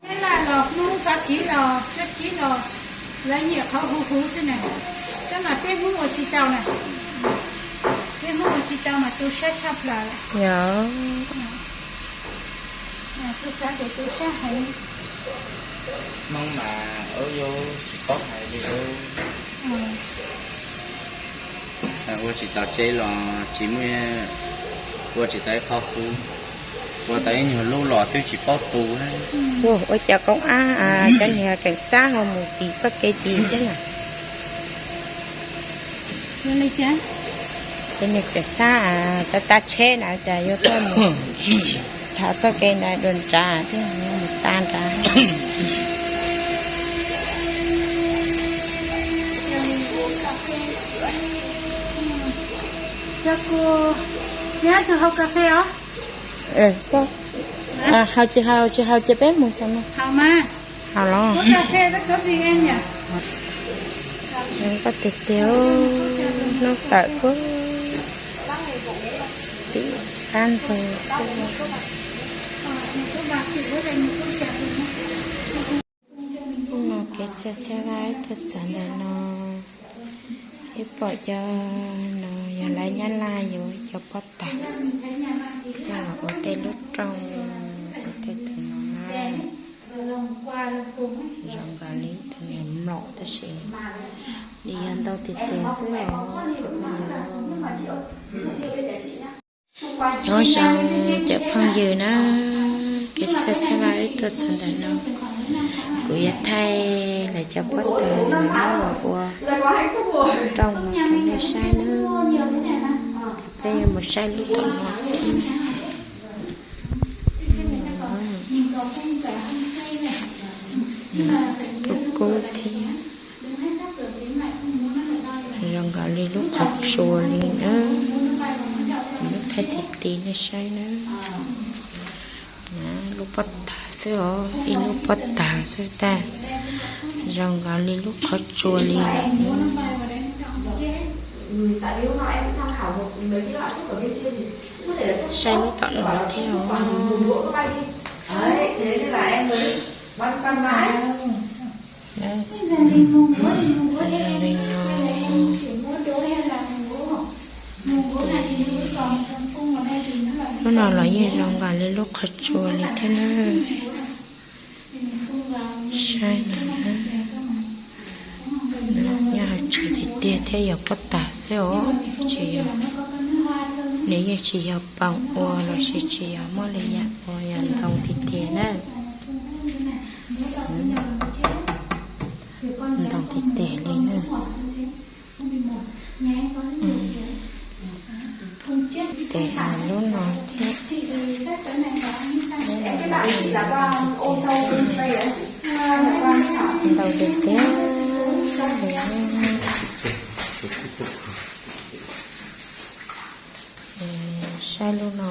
Nyab Laj los Hmoob Fab Kis los Tsuas Tsib los lawv nyiam qhov huv huv xwb na. Tab mas peb Hmoob ua tsis tau na. Peb Hmoob ua tsis tau mas tu siab tshaj plaws. Yog, kuv xav tias tu siab heev. Hmoob mas ub yuav tsis paub hais li ub. Ua tsis tau tsev los tsis muaj, ua tsis tau ib qho huv, ua tau ib nyuag lub los twb tsis paub tu. Ua cas koob ab cov niag keem xab ho mus tis txoj kev tis thiab na. Cov niag keem xab cov tav tsheb na cas yuav tuaj mus dhos txoj kev ntawd dua nrad thiab, mus tag nrad. Nyab tus hau kas fes os. Hau tsis hau, tsis hau ces peb mus xwb no. Hau los. Zoo nkauj tiag tiag, hnub tawm kuj pib qab ntug. Hnub no kev txhaj txhab vaj ib tug txawv ntawm no, ib pom cov no yog lawv Nyab Laj yuav cov pob tag, coj los ua tej lub rooj, ua tej tus no na. Zoo nkaus li tus niag mlom tab sis nws yog ntau tiag tiag xwb os cov phooj ywg. Nyob zoo cov phooj ywg na, kev txhaj txhab vaj ib tug txawv ntawm no, kuv yuav thaij lawv cov pob tag no los ua rooj no rau nej saib na. Peb yuav mus saib lub tom no thiab. Kub kub thiab. Zoo nkaus li lub qhov tsua li na. Muab thaij tiv tiv nej saib na. Lub pob tag xwb os, ib lub pob tag xwb tag. Zoo nkaus li lub qhov tsua li lawm. Saib lub tom no thiab os. Zoo li no. Lub no los yeej zoo nkaus li lub qhov tsua li thiab na. Saib no, nyob hauv tsev tiag tiag thiab yog pob tag xwb os, tsis yog, nws yeej tsis yog paus ua los sis tsis yog muab lwm yam ua, yog ntoo tiag tiag na. Ntoo tiag tiag li na. Tes lub no thiab. Ntau tiag tiag li. Saib lub no,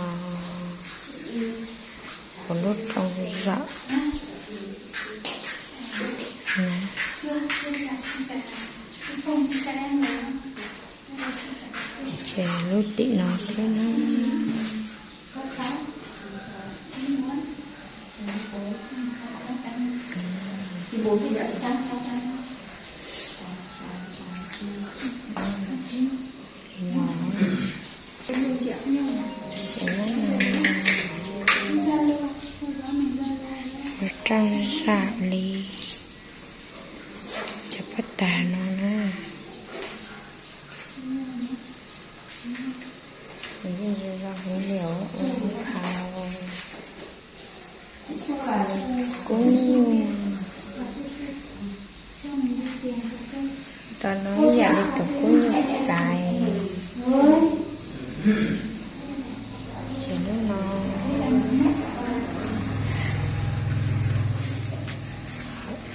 kuv lub rooj zaum. Ces lub tim no thiab na. Li no. Ces kuv rooj zaum li cov pob tag no na. Nws yeej zoo zoo heev li os, ua kub nyuj. Tam no ib yam li tus kub nyuj txais. Ces lub no,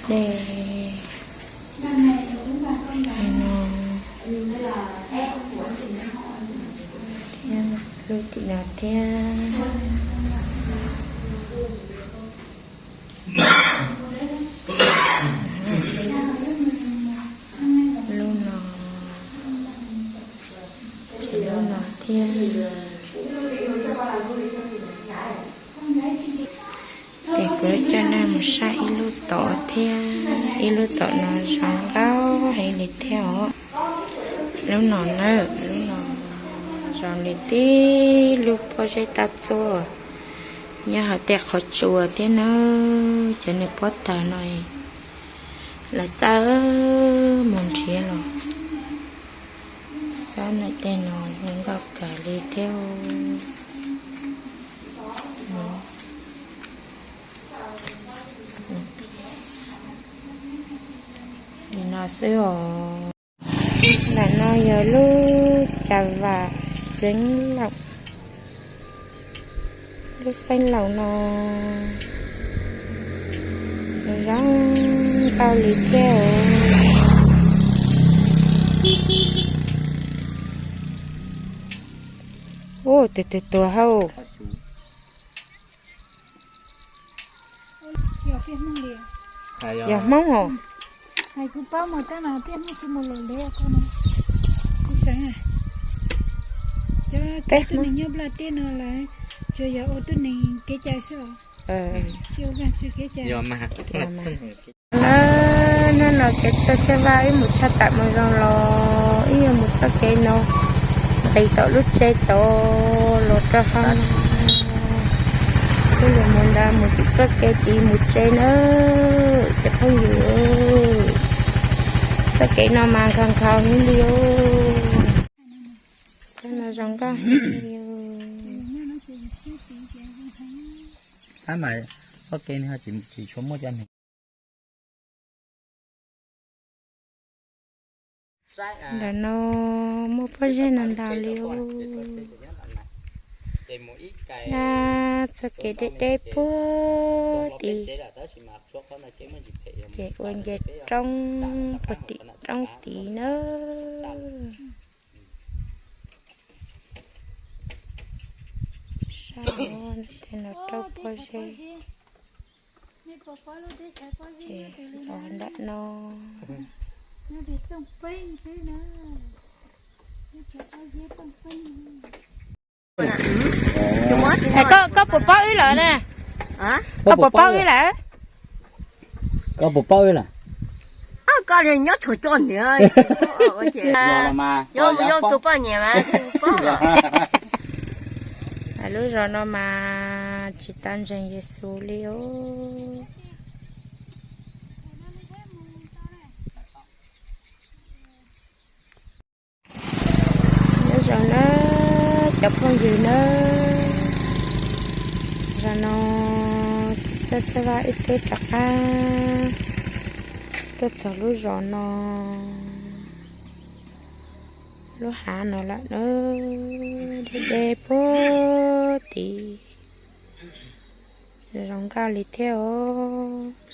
dej no, thiab lub tim no thiab. Lub no, ces lub no thiab. Coj nej mus saib ib lub tom thiab, ib lub tom no zoo nkauj heev li thiab os. Lub no na, lub no zoo li tib lub pob zeb tab txuaj nyob hauv tej qhov tsua thiab na. Cov niag pob tawg no lawv txawj mus nrhiav los txawb no tej no zoo nkauj kawg li thiab. Li no xwb os. Ntawm no yog lub cas vam xeev laus, lub xeev laus no zoo nkauj li thiab. Ub, tus twg tuag hauj? Yog Hmoob os. Kuv paub mus tab mas peb Hmoob tsis mus lawm le. Kuv xav cov tib tug neeg nyob Nplog teb no lawv tsuas yog ua tib neeg kev cai xwb os. Tsis ua vaj tse kev cai. Hnub no kev txawj txawj vaj wb mus tshaj tawm mus zoo los wb yuav mus txoj kev no nqis tom lub tsev tod los rau hauv no. Wb yuav mus ntawd mus tim txoj kev tid mus tsev na cov phooj ywg. Txoj kev no mas nkhaus nkhaus heev li os. Txoj no zoo nkauj heev li os. Tab mas txoj kev no tsis tshua muaj cov neeg. Ntawm no muaj pob zeb no ntau li os. Txoj kev deb deb puag tid, ces ua nce roob puag tim roob tid na. Sab no tej no rau pob zeb. Ces los ntawm no. Koj puas paub wb lawm na? Koj puas paub wb lawm? Koj puas paub wb lawm? Koj nyob thaum coj niam, yog tus poj niam mas. Lub zos no mas tsis tau ntseeg Yexus li os. Nyob zoo na cov phooj ywg na, zaum no txawj txawj vaj wb twb rov qab tuaj txog lub zos no, lub hav no lawm na, deb deb puag tid, zoo nkauj li thiab os.